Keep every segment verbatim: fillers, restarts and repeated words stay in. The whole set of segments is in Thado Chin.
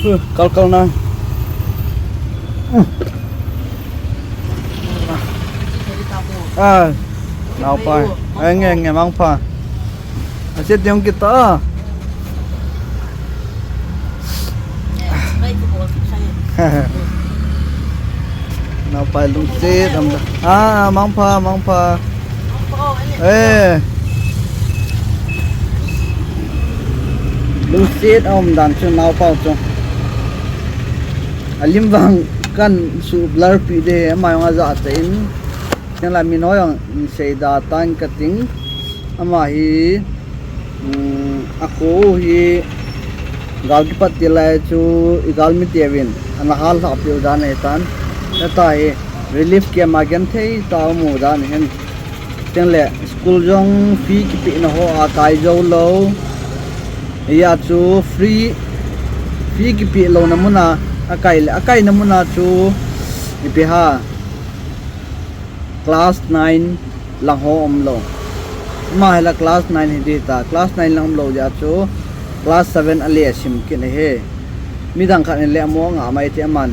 Kal kal na. Ah, naopa. Ai, nge, nge, mangpha. Asit ding kita. Naopa lungset um da. Ah, mangpha, mangpha. Eh. Lungset um dan chu naopa chu. Alim vang kan su blur pi de, ama jong aja cha in. Cheng la min ho jong in sei da tan ka ting. Ama hi, um, a kho hi gal kipat ti lai chu i gal mi te vin ana hal hla piu dan ahi tan. Nata hi relief camp a genthei tah a um u dan ahin. Cheng le school jong fee kipe na ho a kai jou lou. Hia chu free, fee kipe lou na mun a, a kai le, a kai na mun a chu ipi ha. Class nine lang ho um lou. Ama hi la class nine hi di ta. Class nine lang um lou dia chu class seven a le sim kit ahi. Midang khat in le mo nga mai ti aman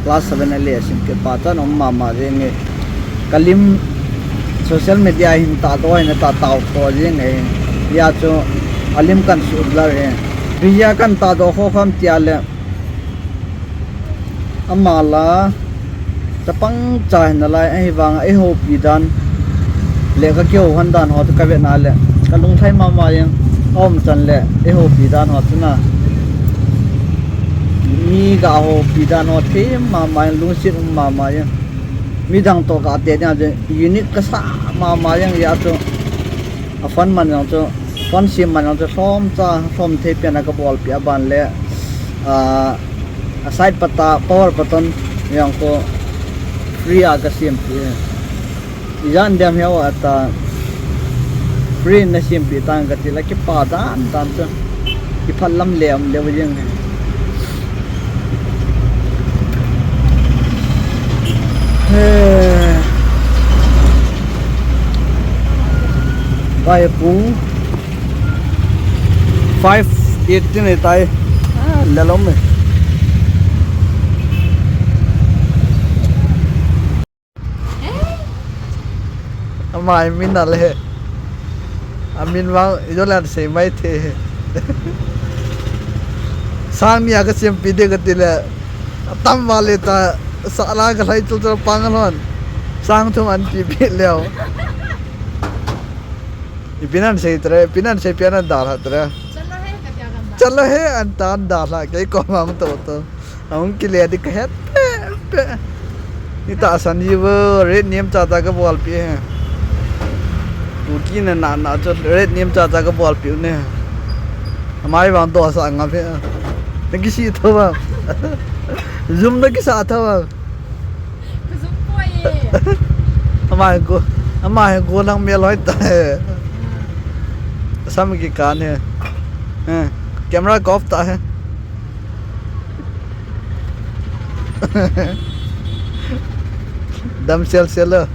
class seven a le sim kit pa tan um mama jeng e. Kalim social media hin ta do hin ta tau ko jeng e. Hia chu alim kan su blur e. Hia kan ta do kho kham tia le. Ama la, chapang cha hin nalai, ahivang, eiho pi dan, le ka kihou han dan ho, ka ve na le, ka lungthai mama jeng, aum chan le, eiho pi dan ho, chuna. Mi ga ho pi dan ho, thei mama jeng, lungset um mama jeng. Midang to ka te dia, unique ka sa mama jeng, hia chu. A phone man jong chu, phone sim man jong chu, lhom cha, lhom thei pen a ka bol pi a ban le, a, a side pata, power button jong chu free a ka sim pi. I jan dem heo a ta, free na sim pi tan ka ti la kipa dan dan chu. Kiphat lam le um le jeng. He. Vai pung five eighteen e tai. Ah, le lom me. Ama hi min a le. Amin vang, ijo le an sei mai the. Sang ni a ka sim pi de ka ti le. Atam va le ta, sa la ka lai chul chul pang lon. Sang thum an pi pi leo. Ipi nan sei tre, ipi nan sei pi nan da la tre. Chalo he, ka tia kan da. Chalo he, an ta an da la, kei ko mang to to. Ahung kile di ka het pe, pe. Ni tahsan ji vo, red nem cha cha ka bol pi he. Kuki na na na chu red nem cha cha ka bol pi ne. Amai vang to sa nga pe. Na kisi tho ba. Zoom na kisa tho ba. Ka zoom poi e. Amai ko, amai ko lang me loi ta he. Sam ki kan he. Eh, camera ka off ta he. Dam sel sel lo.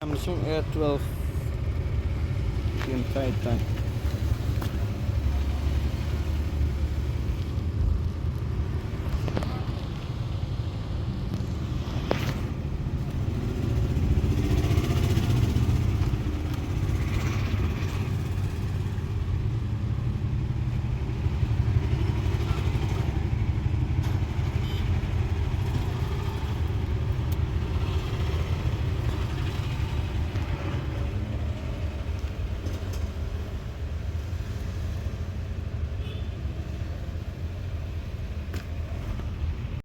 Samsung A twelve. Tin tai tai.